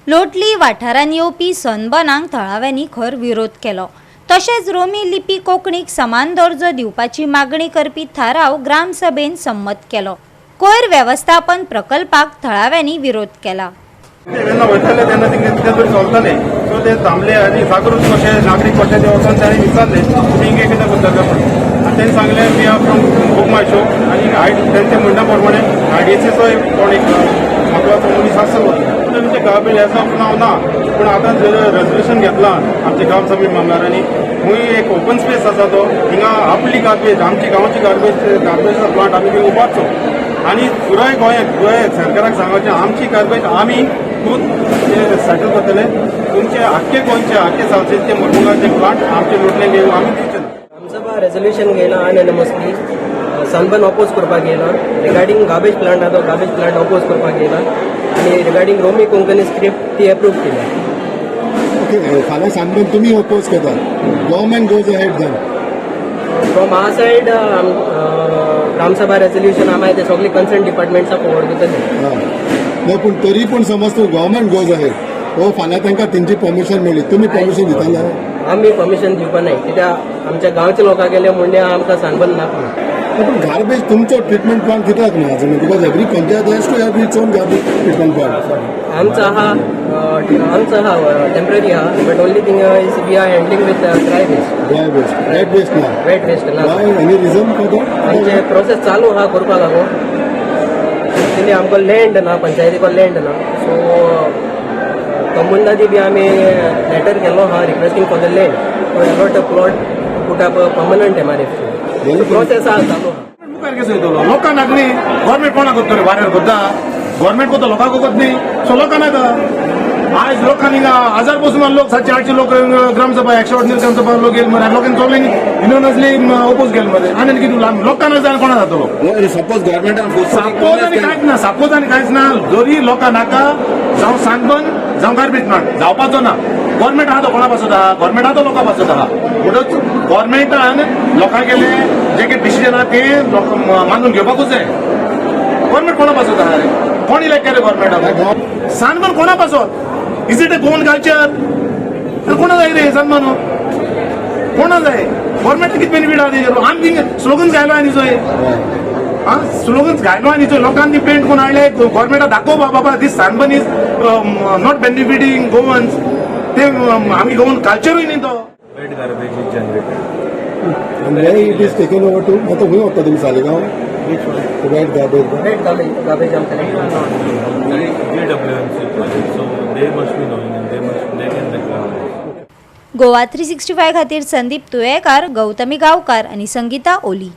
लोटली वाठारांत येवपी सनबर्नाक थळाव्यांनी खर विरोध केलो. तशेंच रोमी लिपी कोंकणीक समान दर्जो दिवपाची मागणी करपी थाराव ग्रामसभेन संमत केलो. कोयर वेवस्थापन प्रकल्पाक थळाव्यांनी विरोध केला. ते जेन्ना वयताले तेन्ना तिंगे कितें तरी चलतालें. सो ते थांबले आनी जागृत कशे नागरीक कशे ते वचोन तांणी विचारलें, तुमी हिंगे कितें करता काय म्हणून. आनी तेणी सांगलें, "We are from Book My Show." आनी I तेंचे म्हणण्या प्रमाणे आयडीएसीचो एक कोण एक म्हत्वाचो मनीस आसलो. तुमचे गार्बेज एज ऑफ नाव ना, पूण आतां जे रेजोल्युशन घेतलां आमच्या ग्रामसभे मेंबरांनी, खूंय एक ओपन स्पेस आसा तो हिंगा आपली गार्बेज, आमची गांवची गार्बेज, गार्बेजचो प्लांट आमी थंय उबारचो. आनी पुराय गोंयांत, पुराय सरकाराक सांगपाचें, आमची गार्बेज आमी खूद सेटल करतले. तुमचे आख्खे गोंयचे, आख्खे सालसेचे, मुरमुगाचे प्लांट आमचे लोटले घेवन आमी दिवचे ना. ग्रामसभा रेजोल्युशन घेयला अनएनमसली. सनबर्न ऑपोज करपाक येयला. रिगार्डींग गार्बेज प्लांट आहा तो गार्बेज प्लांट ऑपोज करपाक येयला आनी रिगार्डींग रोमी कोंकणी स्क्रिप्ट ती एप्रूव केल्या. ओके, फाल्यां सनबर्न तुमी ओपोज करता, government goes ahead then? From our side Gramsabha resolution आमी ते सगळे कन्सर्न डिपार्टमेंट्साक फॉरवर्ड करतले. ना, पूण तरी पूण समज तूं गव्हर्मेंट गोज अहेड हो, फाल्यां तांकां तेंची परमिशन मेळ्ळी, तुमी परमिशन दितले? आमी परमिशन दिवपा नाय, कित्याक आमच्या गांवच्या लोकां गेले म्हणणे आमकां सनबर्न नाका म्हणून. पूण गार्बेज तुमचो ट्रिटमेंट प्लांट कित्याक ना अजून? Because every panchayat has to have its own garbage treatment plant. आमचो आहा, टेम्पररी आहा, but only thing is we are handling with dry waste. Dry waste, wet waste ना? वेट वेस्ट ना. Why? Any reason for that? आमचे process चालू आहा करपाक लागो. एक्चुली आमकां लँड ना, पंचायतीको लँड ना. सो कमुनदादी बी आमी लेटर केल्लो आहा requesting for the land to allot a plot, put up a permanent MRF. Process आहा, चालू आहा. मुखार कसो येतलो? लोकांक न्ही. गव्हर्मेंट कोणाक करतले? वाऱ्यार करता? गव्हर्मेंट करता, लोकांक करत न्ही. सो लोकांक नाका. आयज लोकांनी हिंगा हजार पसून लोक, 700-800 लोक ग्रामसभा, एक्स्ट्राऑर्डिनरी ग्रामसभा लोक येयल मरे. लोकांनी सगळ्यांनी युनॅनिमसली ओपोज केले मरे. आनी कितें लोकांक जाय, कोणा जातलो? सपोज गव्हर्मेंटान सापोज आनी कांयच ना, सापोज आनी कांयच ना. जरी लोकां नाका, जावं सनबर्न, जावं गार्बेज प्लांट जावपाचो ना. गव्हर्मेंट आहा तो कोणा पासत आहा? गव्हर्मेंट आहा तो लोकां पासत आहा. म्हणटच गव्हर्मेंटान लोकां गेले जे कितें डिसिजन आहा ते लोक मानून घेवपाकूच जाय. गव्हर्मेंट कोणा पासत आहा रे? कोण इलेक्ट केले गव्हर्मेंटाक? सनबर्न कोणा पासत? Is it a Goan culture? कोणा जाय रे सनबर्न? कोणा जाय? गव्हर्मेंटाक कितें बेनिफीट आहा तेजेर? आमी स्लोगन्स घायलो आनी चोय, हा, स्लोगन्स घायलो आनी चोय लोकांनी पेंट करून हाडले. गव्हर्मेंटाक दाखोवपा, बाबा, this sunburn is not benefiting Goans. ते आमी गोवन कल्चरूय न्ही तो. Wet garbage is generated. And where it is taken over to? आता खंय वता तुमी? Saligao wet garbage? Wait garbage आम कलेक्ट करता. GWMC project, so they must be knowing and they can require this. Goa 365 खातीर संदीप तुयेकार, गौतमी गांवकार आनी संगीता ओली.